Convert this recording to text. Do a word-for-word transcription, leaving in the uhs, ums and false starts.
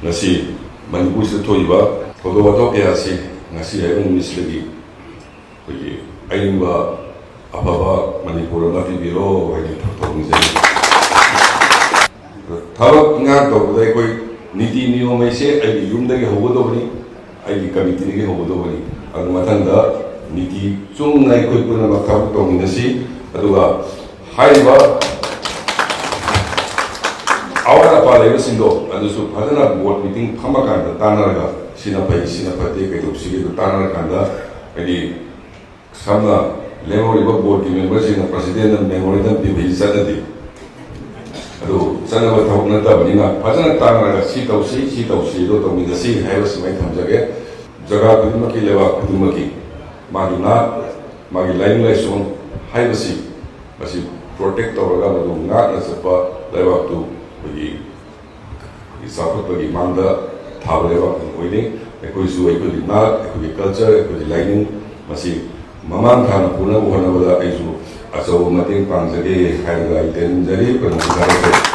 ꯉꯁꯤ ꯃꯅꯤꯄꯨꯔꯁꯤꯗ ꯊꯣꯛꯏꯕ ꯊꯧꯗꯣꯛ ꯋꯥꯊꯣꯛ ꯀꯌꯥ ꯑꯁꯤ ꯉꯁꯤ ꯍꯥꯏꯔꯤꯕ ꯅꯨꯃꯤꯠꯁꯤꯗꯒꯤ ꯑꯩꯈꯣꯏꯒꯤ ꯑꯏꯪꯕ ꯑꯐꯕ ꯃꯅꯤꯄꯨꯔ ꯑꯃ ꯄꯤꯕꯤꯔꯣ ꯍꯥꯏꯅ ꯊꯧꯅꯤꯖꯔꯤ꯫ ꯊꯕꯛ ꯏꯟꯈꯥꯡ ꯇꯧꯕꯗ ꯑꯩꯈꯣꯏ ꯅꯤꯇꯤ ꯅꯤꯌꯣꯝ ꯍꯥꯏꯁꯦ ꯑꯩꯒꯤ ꯌꯨꯝꯗꯒꯤ ꯍꯧꯒꯗꯧꯕꯅꯤ, ꯑꯩꯒꯤ ꯀꯃꯤꯇꯤꯗꯒꯤ ꯍꯧꯒꯗꯧꯕꯅꯤ꯫ ꯑꯗꯨ ꯃꯊꯪꯗ ꯅꯤꯇꯤ ꯆꯨꯝꯅ ꯑꯩꯈꯣꯏ ꯄꯨꯝꯅꯃꯛ ꯊꯕꯛ ꯇꯧꯃꯤꯟꯅꯁꯤ꯫ ꯑꯗꯨꯒ ꯍꯥꯏꯔꯤꯕ ꯑꯋꯥꯠ ꯑꯄꯥ ꯂꯩꯕꯁꯤꯡꯗꯣ ꯑꯗꯨꯁꯨ ꯐꯖꯅ ꯕꯣꯔꯗ ꯃꯤꯇꯤꯡ ꯐꯝꯃꯀꯥꯟꯗ ꯇꯥꯟꯅꯔꯒ ꯁꯤꯅ ꯐꯩ, ꯁꯤꯅ ꯐꯠꯇꯦ, ꯀꯩꯗꯧꯁꯤꯒꯦꯗꯣ ꯇꯥꯟꯅꯔꯀꯥꯟꯗ, ꯍꯥꯏꯗꯤ ꯁꯝꯅ ꯂꯦꯝꯍꯧꯔꯤꯕ ꯕꯣꯔꯗꯀꯤ ꯃꯦꯝꯕꯔꯁꯤꯡꯅ ꯄ꯭ꯔꯁꯤꯗꯦꯟꯗ ꯃꯦꯃꯣꯔꯦꯟꯗꯝ ꯄꯤꯕꯒꯤ ꯆꯠꯅꯗꯦ꯫ ꯑꯗꯨ ꯆꯠꯅꯕ ꯊꯕꯛ ꯅꯠꯇꯕꯅꯤꯅ ꯐꯖꯅ ꯇꯥꯟꯅꯔꯒ ꯁꯤ ꯇꯧꯁꯤ, ꯁꯤ ꯇꯧꯁꯤ, ꯑꯗꯨ ꯇꯧꯃꯤꯟꯅꯁꯤ ꯍꯥꯏꯕꯁꯤꯃ ꯑꯩ ꯊꯝꯖꯒꯦ꯫ ꯖꯒꯥ ꯈꯨꯗꯤꯡꯃꯛꯀꯤ, ꯂꯩꯕꯥꯛ ꯈꯨꯗꯤꯡꯃꯛꯀꯤ ꯃꯥꯒꯤ ꯅꯥꯠ, ꯃꯥꯒꯤ ꯂꯥꯏꯅꯤꯡ ꯂꯥꯏꯁꯣꯟ ꯍꯥꯏꯕꯁꯤ ꯃꯁꯤ ꯄ꯭ꯔꯣꯇꯦꯛ ꯇꯧꯔꯒ ꯃꯗꯨ ꯉꯥꯛꯅ ꯆꯠꯄ ꯂꯩꯕꯥꯛꯇꯨ ꯑꯩꯈꯣꯏꯒꯤ ꯆꯥꯎꯈꯠꯄꯒꯤ ꯃꯥꯡꯗ ꯊꯥꯕ ꯂꯩꯕꯥꯛ ꯑꯃ ꯑꯣꯏꯅꯤ꯫ ꯑꯩꯈꯣꯏꯁꯨ ꯑꯩꯈꯣꯏꯒꯤ ꯅꯥꯠ, ꯑꯩꯈꯣꯏꯒꯤ ꯀꯜꯆꯔ, ꯑꯩꯈꯣꯏꯒꯤ ꯂꯥꯏꯅꯤꯡ ꯃꯁꯤ ꯃꯃꯥꯡ ꯊꯥꯅ ꯄꯨꯅꯕ ꯍꯣꯠꯅꯕꯗ ꯑꯩꯁꯨ ꯑꯆꯧꯕ ꯃꯇꯦꯡ ꯄꯥꯡꯖꯒꯦ ꯍꯥꯏꯔꯒ ꯑꯩ ꯇꯦꯟꯖꯔꯤ꯫ ꯄ꯭ꯔꯅꯥꯝ ꯊꯥꯖꯔꯤ꯫